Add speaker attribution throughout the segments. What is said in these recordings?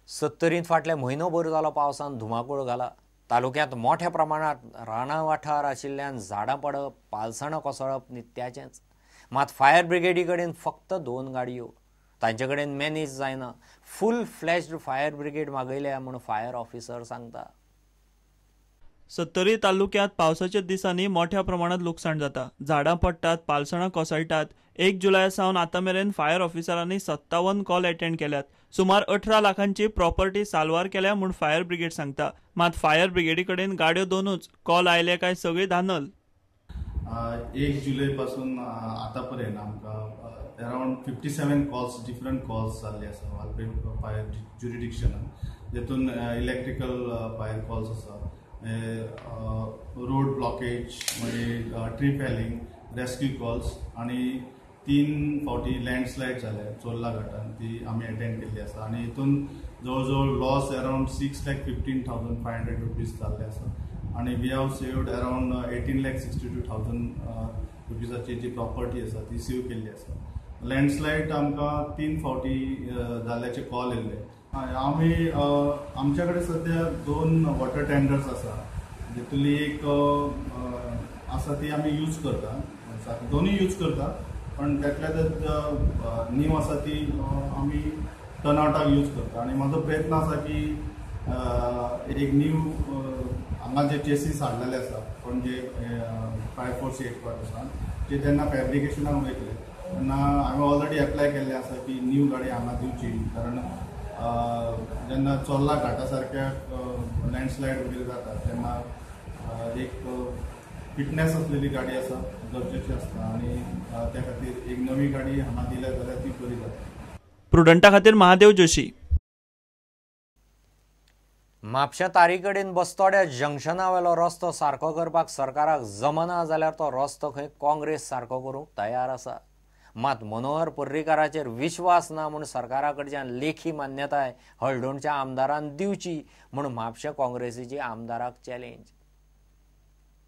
Speaker 1: सत्तरींत फाटले म्हयनोभर जालो पावसान धुमाकूळ घाला. तालुक्यांत मोठ्या प्रमाणात रानां वाठार आशिल्ल्यान झाडां पडप, पालसणां कोसळप नित्याचेंच. मात फायर ब्रिगेडी कडेन फक्त 2 गाडयो, तांचे कडेन मॅनेज जायना. फूल फ्लॅश्ड फायर ब्रिगेड मागयल्या म्हूण फायर ऑफिसर सांगता.
Speaker 2: सत्तरी तालुक्यांत पावसाच्या दिसांनी मोठ्या प्रमाणात लुकसाण जाता. झाडां पडटात, पालसणां कोसळटात. 1 जुलय सावन आतां मेरेन फायर ऑफिसरांनी 57 कॉल अटेंड केल्यात. सुमार 18 लाखांची प्रॉपर्टी साल्वार केल्या म्हूण फायर ब्रिगेड सांगता. मात फायर ब्रिगेडी कडेन गाड्यो 2च, कॉल आयले काय सगळी धानल.
Speaker 3: 1 जुलय पासून आतापर्यंत आमकां अरावंड 57 कॉल्स, डिफरंट कॉल्स जाल्ले आसा वालपई फायर ज्युरिडिक्शनान. जेतून इलेक्ट्रिकल फायर कॉल्स आसा, रोड ब्लॉकेज, मागीर ट्री फेलिंग, रेस्क्यू कॉल्स आनी 3 फावटी लँडस्लायड जाले चोर्ला घाटान, ती आमी अटेंड केल्ली आसा. आनी हितून जवळ जवळ लॉस अरावंड 6,15,500 रुपीज जाल्ले आसा आनी we have saved around 18,62,000 रुपीजाची ji property आसा ती सेव केल्ली आसा. लँडस्लायड आमकां 3 फावटी जाल्ल्याचे कॉल येयल्ले. आमी आमच्या कडेन सद्या 2 वॉटर टेंडर्स आसा, जितुली एक आसा ती आमी यूज करता, दोनूय यूज करता, पण त्यातल्या त्यात न्यू आसा ती आमी टर्नआउटाक यूज करता. आनी म्हाजो प्रयत्न आसा की एक न्यू हांगा जे चेसीस हाडलेले आसा पणजे फायर फोर्स हेडक्वॉर्टर्सान, जे जेन्ना फॅब्रिकेशनाक वयतले तेन्ना हांवें ऑलरेडी एप्लाय केल्लें आसा की न्यू गाडी हांगा दिवची, कारण जेन्ना चोर्ला घाटा सारक्या लँडस्लायड वगैरे जाता तेन्ना एक फिटनेस असलेली गाडी आसा गरजेची आसता आनी त्या खातीर एक नवी गाडी हांगा दिल्या जाल्यार ती बरी जाता.
Speaker 2: प्रुडंटा खातीर महादेव जोशी.
Speaker 1: म्हापशा तारी कडेन बस्तोड्या जंक्शना वेलो रस्तो सारको करपाक सरकाराक जमना जाल्यार तो रस्तो खंय काँग्रेस सारको करूंक तयार आसा. मात मनोहर पर्रीकाराचेर विश्वास ना म्हूण सरकारा कडच्यान लेखी मान्यताय हळदोणच्या आमदारान दिवची म्हूण म्हापशें काँग्रेसीची आमदाराक चॅलेंज.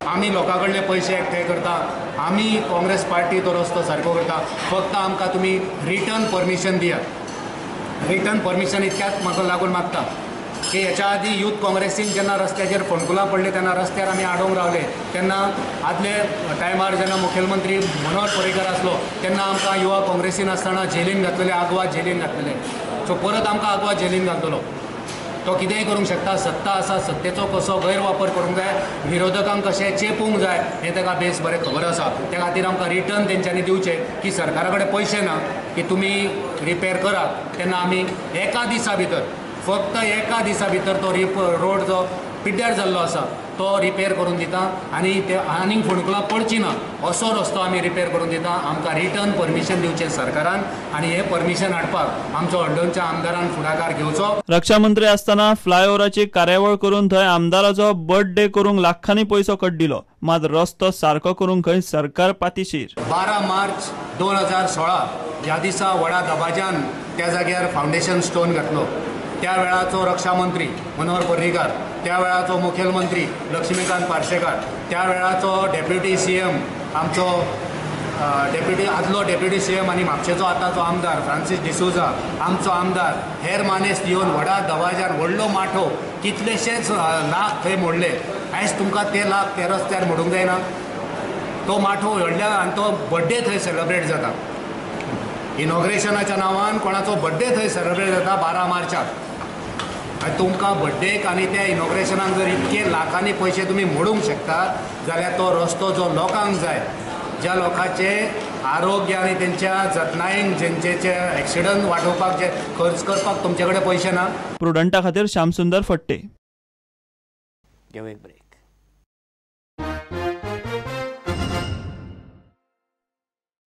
Speaker 4: आमी लोकां कडले पयशे एकठांय करता, आमी काँग्रेस पार्टी तो रस्तो सारको करता, फक्त आमकां तुमी रिटर्न परमिशन दियात. रिटर्न परमिशन इतक्याच म्हाका लागून मागता की हेच्या आदी यूथ काँग्रेसीन जेन्ना रस्त्याचेर फोंडकुलां पडली तेन्ना रस्त्यार आमी आडोवंक रावले, तेन्ना आदले टायमार जेन्ना मुखेलमंत्री मनोहर पर्रीकर आसलो तेन्ना आमकां युवा काँग्रेसीन आसतना जेलीन घातलेले, आगवा जेलीन घातलेले. सो परत आमकां आगवा जेलीन घालतलो. तो कितेंय करूंक शकता, सत्ता आसा, सत्तेचो कसो गैरवापर करूंक जाय, विरोधकांक कशें चेपूंक जाय हें ताका बेस बरें खबर आसा. त्या खातीर आमकां रिटर्न तेंच्यांनी दिवचें की सरकारा कडेन पयशे ना की तुमी रिपेर करात, तेन्ना आमी एका दिसा भितर, फक्त एका दिसा भितर तो रोड जो पिड्ड्यार जाल्लो आसा तो रिपेर करून दिता आनी ते आनीक फोंडकुलां पडचीं ना असो रस्तो आमी रिपेर करून दिता. आमकां रिटर्न परमिशन दिवचें सरकारान आनी हें परमिशन हाडपाक आमचो हळदोणच्या आमदारान फुडाकार घेवचो.
Speaker 2: रक्षामंत्री आसतना फ्लायओव्हराची कार्यावळ करून थंय आमदाराचो बर्थडे करूंक लाखांनी पयसो कड्डिलो, मात रस्तो सारको करूंक खंय सरकार पातीशीर.
Speaker 4: 12 मार्च 2016 ह्या दिसा व्हडा दबाज्यान त्या जाग्यार फावंडेशन स्टोन घातलो. त्या वेळाचो रक्षा मंत्री मनोहर पर्रीकार, त्या वेळाचो मुखेलमंत्री लक्ष्मीकांत पार्सेकार, त्या वेळाचो डेप्युटी सी एम आमचो आदलो डेप्युटी सी एम आनी म्हापशेचो आतांचो आमदार फ्रांसीस डिसोजा, आमचो आमदार हेर मानेस्त येवन व्हडा दबाज्यान व्हडलो माठो कितलेशेच लाख थंय मोडले. आयज तुमकां ते लाख ते रस्त्यार मोडूंक जायना. तो माठो व्हडल्या आनी तो बड्डे थंय सेलेब्रेट जाता. इनॉग्रेशनाच्या नांवान कोणाचो बड्डे थंय सेलेब्रेट जाता 12 मार्चाक. आनी तुमकां बड्डेक आनी त्या इनॉग्रेशनाक जर इतके लाखांनी पयशे तुमी मोडूंक शकता जाल्यार तो रस्तो जो लोकांक जाय, ज्या लोकांचे आरोग्य आनी तेंच्या जतनायेन जेंचे एक्सिडंट वाटोवपाक जे खर्च करपाक तुमचे कडेन पयशे ना.
Speaker 2: प्रुडंटा खातीर श्यामसुंदर फट्टे.
Speaker 1: घेवया एक ब्रेक.